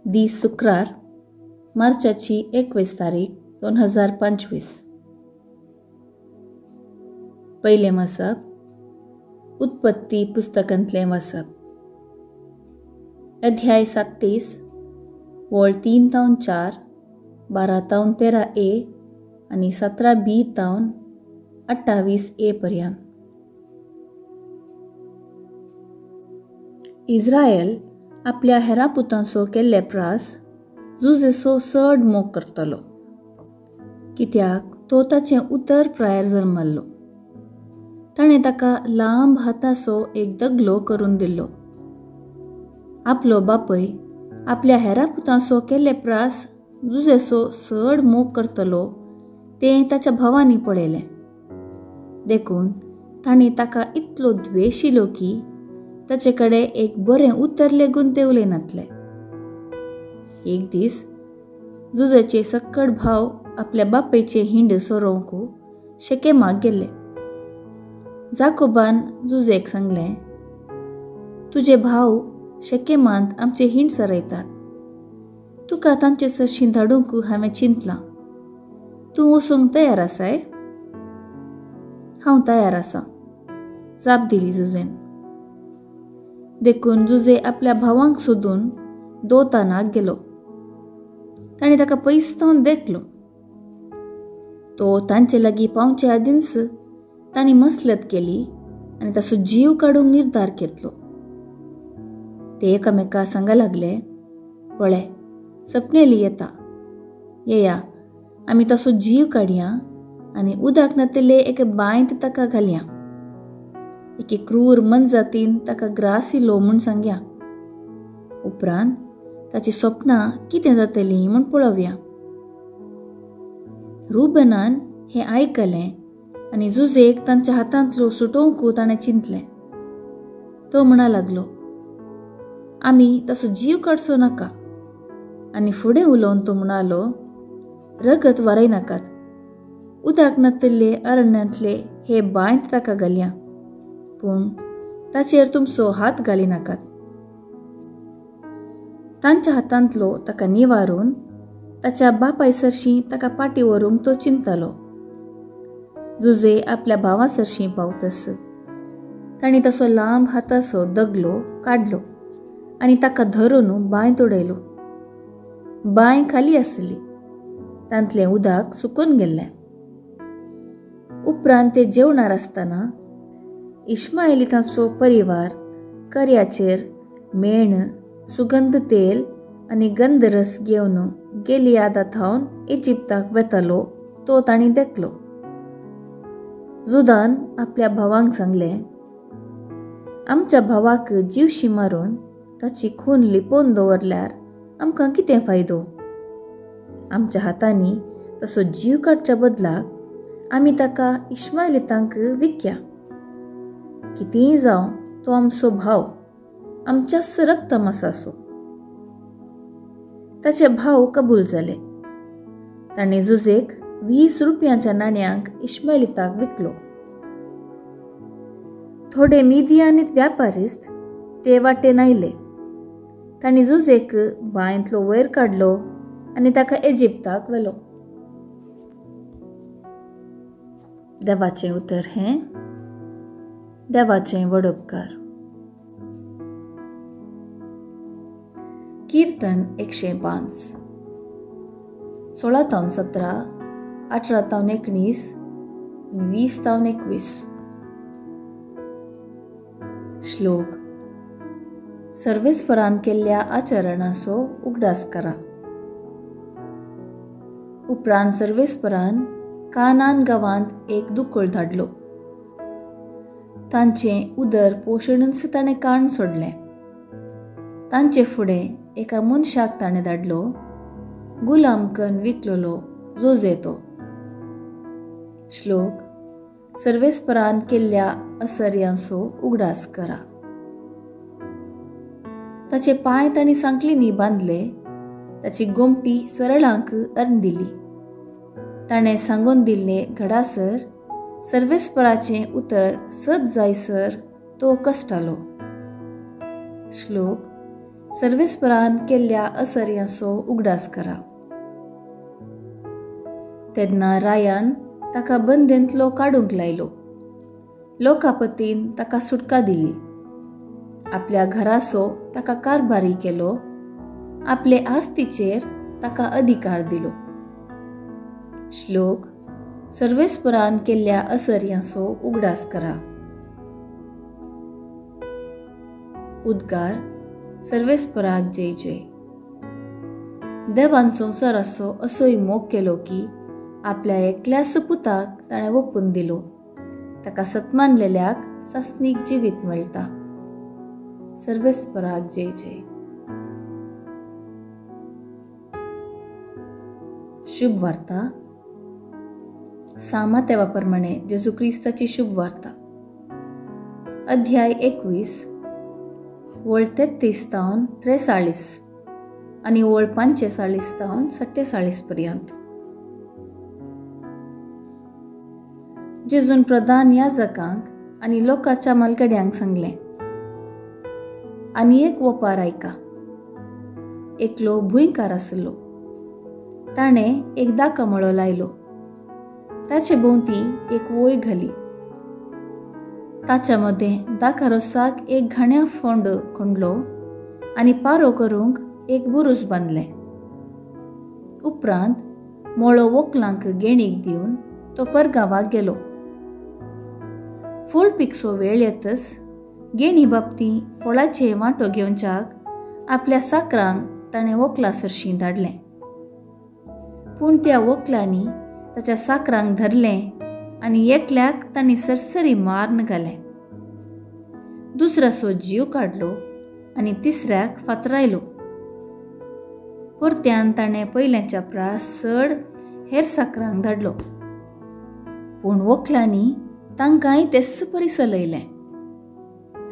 दीस शुक्रार, मार्चाची 21 तारीख 2025. पयलें वाचप उत्पत्ती पुस्तकांतलें वाचप, अध्याय 37, वळ 3 तावन 4, 12 तावन 13 ए आनी 17 बी तावन 28 ए पर्यंत. इस्रायल आपल्या हेरा पुतांचो केल्ले प्रास जुजेचो चड मोग करतलो, कित्याक तो ताचें उतर प्रायर जल्मल्लो. ताणें ताका लांब हाताचो एक दगलो करून दिल्लो. आपलो बापय आपल्या हेरा पुतांचो केल्ले प्रास जुजेचो चड मोग करतलो तें ताच्या भावांनी पळयलें. देखून तांणी ताका इतलो द्वेशिलो की ताचे कडेन एक बरें उतर लेगून ते उलयनातले. एक दीस जुजेचे सक्कड भाव आपल्या बापायचे हिंड सोरोवंक शेकेमाक गेल्ले. जाकोबान जुजेक सांगलें, तुजे भाव शेकेमांत आमचे हिंड सरयतात, तुका तांचे सरशीं धाडूंक हांवें चिंतलां, तूं वचूंक तयार आसाय? हांव तयार आसा, जाप दिली जुजेन. देखून जुजे आपल्या भावांक सोदून दोतानाक गेलो. ताणें ताका पयस थावन देखलो. तो तांचे लागीं पावचे आदींच तांणी मसलत केली आनी ताचो जीव काडूंक निर्धार घेतलो. ते एकामेका सांगा लागले, पळय सपनेली येता, येया आमी ताचो जीव काडया आनी उदक नातिल्ले एके बांयत ताका घालया, एके क्रूर मनजातीन ताका ग्रास इलो म्हूण सांगया, उपरांत ताची सपनां कितें जातलीं म्हूण पळोवया. रुबनान हें आयकलें आनी जुजेक तांच्या हातांतलो सुटोवंक ताणें चिंतलें. तो म्हणा लागलो, आमी ताचो जीव काडचो नाका. आनी फुडें उलोवन तो म्हणालो, रगत वारय नाकात, उदक नातिल्ले अरण्यांतले हे बांयत ताका घालया, पूण ताचेर तुमचो हात घाली नाकात. तांच्या हातांतलो ताका निवारून ताच्या बापाय सरशीं ताका पाटी व्हरूंक तो चिंततालो. जुजे आपल्या भावा सरशीं पावतस तांणी ताचो लांब हाताचो दगलो काडलो आनी ताका धरून बांयत उडयलो. बांय खाली आसली, तांतलें उदक सुकून गेल्लें. उपरांत ते जेवणार आसतना इश्माएलितांचो परिवार कर्याचेर मेण, सुगंध तेल आनी गंधरस घेवन गेलियादा थावन इजिप्ताक वेतालो तो तांणी देखलो. जुदान आपल्या भावांक सांगलें, आमच्या भावाक जीवशी मारून ताची खून लिपोवन दवरल्यार आमकां कितें फायदो? आमच्या हातांनी तसो जीव काडच्या बदलाक आमी ताका इश्माएलितांक विकया. कितेंय जावं तो आमचो भाव, आमच्याच रक्तमासाचो. ताचे भाव कबूल जाले. ताणें जुजेक 20 रुपयांच्या नाण्यांक इश्माएलिताक विकलो. थोडे मिदियानीत व्यापारिस्त ते वाटेन आयले. तांणी जुजेक बांयंतलो वयर काडलो आनी ताका इजिप्ताक व्हेलो. देवाचें उतर हें देवाचें वडोपकार. कीर्तन 105, 16 तावन 17, 18 तावन 19 आनी 20 तावन 21. श्लोक. सर्वेस्परान केल्ल्या आचरणाचो उगडास करा. उपरांत सर्वेस्परान कानान गांवांत एक दुकळ धाडलो. तांचें उदर पोशणूच ताणें काण सोडलें. तांचे फुडें एका मनशाक ताणें धाडलो, गुलामकन विकलोलो जोजे तो. श्लोक. सर्वेस्परान केल्ल्या असर्यांचो उगडास करा. ताचे पांय तांणी सांकलींनी बांदले, ताची गोमटी सरळांक अर्न दिली. ताणें सांगून दिल्लें घडासर सर्वेस्पराचें उतर सत जायसर तो कश्टालो. श्लोक. सर्वेस्परान केल्ल्या असर्यांचो उगडास करा. तेन्ना रायान ताका बंदेंतलो काडूंक लायलो. लोकापतीन ताका सुटका दिली. आपल्या घराचो ताका कारभारी केलो. आपले आस्तीचेर ताका अधिकार दिलो. श्लोक सर्वेस्परान केल्ल्या असर्यांचो उगडास करा. उद्गार सर्वेस्पराक जय जय. देवान संवसाराचो असोय मोग केलो की आपल्या एकल्याच पुताक ताणें ओपून दिलो. ताका सत्मानलेल्याक सासणीक जिवीत मेळटा. सर्वेस्पराक जय जय. शुभ वार्ता. सामा तेवा प्रमाणे जेजू क्रिस्ताची शुभ वार्ता. अध्याय 21 वळ 33 तावन 43 आनी वळ 45 तावन 47 पर्यंत. जेजून प्रधान याजकांक आनी लोकांच्या मालगड्यांक सांगलें, आनी एक वपार आयका. एकलो भुंयकार आसलो. ताणें एक दाकामळो लायलो. ताचे भोंवती एक वोय घाली. ताच्या मदें दाकारोसाक एक घाण्या फोंड खणलो आनी पारो करूंक एक बुरूस बांदलें. उपरांत मळो वोकलांक गेणीक दिवन तो परगांवाक गेलो. फळ पिकसो वेळ येतच गेणी बाबती फळाचे वांटो घेवच्याक आपल्या साकरांक ताणें वोकला सरशीं धाडलें. पूण त्या वोकलांनी ताच्या साकरांक धरलें आनी एकल्याक तांणी सरसरी मारून घालें. दुसऱ्याचो जीव काडलो आनी तिसऱ्याक फातरायलो. परत्यान ताणें पयल्यांच्या प्रास चड हेर साकरांक धाडलो. पूण वोकलांनी तांकांय तेच परी चलयलें.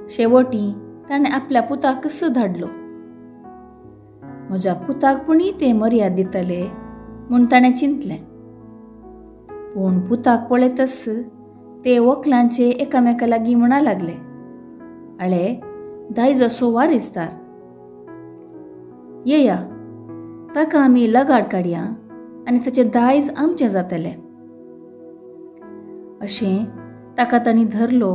शेवटी ताणें आपल्या पुताकच धाडलो. म्हज्या पुताक पुणी ते मर्याद दितले म्हूण ताणें चिंतलें. पूण पुताक पळयतच ते वोकलांचे एकामेका लागीं म्हणा लागले, आळे दायजाचो वारिसदार, येया ताका आमी लगाड काडया आनी ताचें दायज आमचें जातलें. अशें ताका तांणी धरलो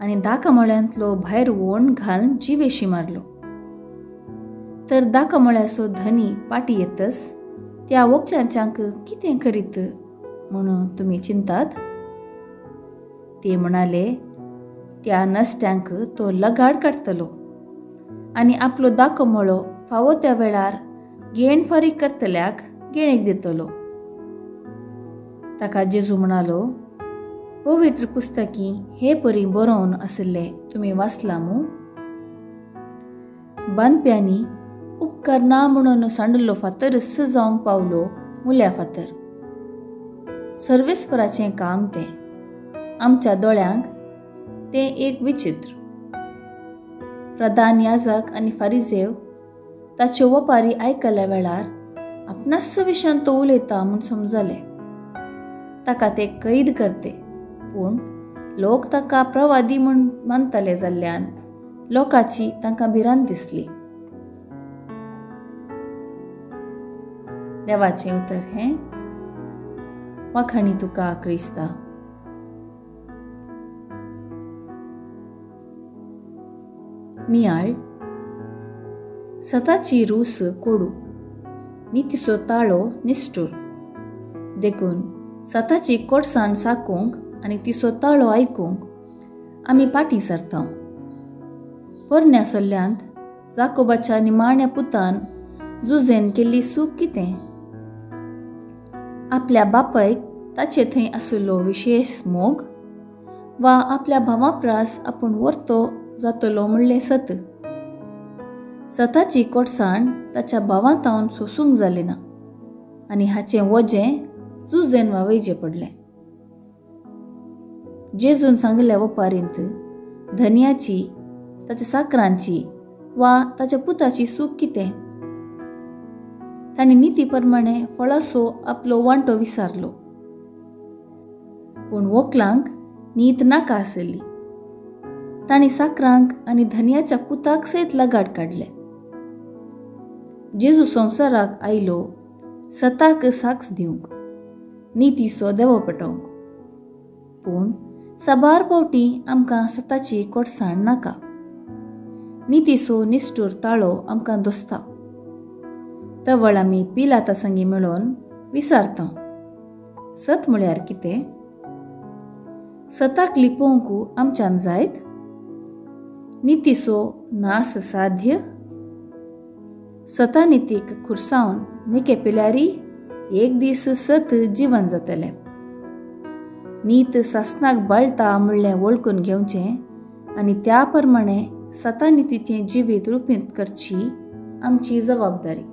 आनी दाकामळ्यांतलो भायर वोण घालून जिवेशी मारलो. तर दाकामळ्याचो धनी पाटी येतच त्या वोकल्यांच्यांक कितें करीत म्हणून तुमी चिंतात? ते म्हणाले, त्या नश्ट्यांक तो लगाड काडटलो आनी आपलो दाकोमळो फावो त्या वेळार गेण फारीक करतल्याक गेणेक दितलो. ताका जेजू म्हणालो, पवित्र पुस्तकी हे परी बरोवन आशिल्लें तुमी वाचलां मू? बांदप्यांनी उपकार ना म्हणून सांडलो फातरच जावंक पावलो मुल्या फातर. सर्वेस्पराचें काम तें. आमच्या दोळ्यांक तें एक विचित्र. प्रधान याजक आनी फारिजेव ताच्यो वपारी आयकल्या वेळार आपणाच विशयान तो उलयता म्हूण समजले. ताका ते कैद करते, पूण लोक ताका प्रवादी म्हूण मानताले जाल्ल्यान लोकांची तांकां भिरांत दिसली. देवाचें उतर हें. वाखाणी तुका क्रिस्ता. नियाळ. सताची रूस कोडू, नितीचो ताळो निश्ठूर. देखून सताची कोडसाण साकूंक आनी तिचो ताळो आयकूंक आमी पाटी सरता. पोरण्या सल्ल्यांत जाकोबाच्या निमाण्या पुतान जुजेन केल्ली सूख कितें? आपल्या बापायक ताचे थंय आशिल्लो विशेश मोग वा आपल्या भावा प्रास आपूण व्हरतो जातलो म्हणलें सत. सताची कोडसाण ताच्या भावांतावन सोसूंक जाली ना आनी हाचें वजें जुजेन वावयचें पडलें. जेजून सांगिल्ल्या वपारींत धनयाची, ताच्या साकरांची वा ताच्या पुताची सूख कितें? ताणें निती प्रमाणे फळासो आपलो वांटो विसारलो. पूण वोकलांक नीत नाका आशिल्ली. तांणी साकरांक आनी धनयाच्या पुताक सयत लगाड काडले. जेजू संवसाराक आयलो सताक साक्ष दिवंक, नितीचो देवो पेटोवंक. पूण साबार पावटी आमकां सताची कोटसाण नाका. नितीचो निश्ठूर ताळो आमकां दोसता. तवळ आमी पिलाता संगी मेळोवन विसारता सत म्हळ्यार कितें. सताक लिपोवंक आमच्यान जायत? नितीचो नास साध्य? सता नितीक खुरसावन निके पिल्यारी एक दीस सत जिवन जातलें. नीत सासनाक बळटा म्हणलें वळखून घेवचें आनी त्या प्रमाणे सता नितीचें जिवीत रुपीत करची आमची जबाबदारी.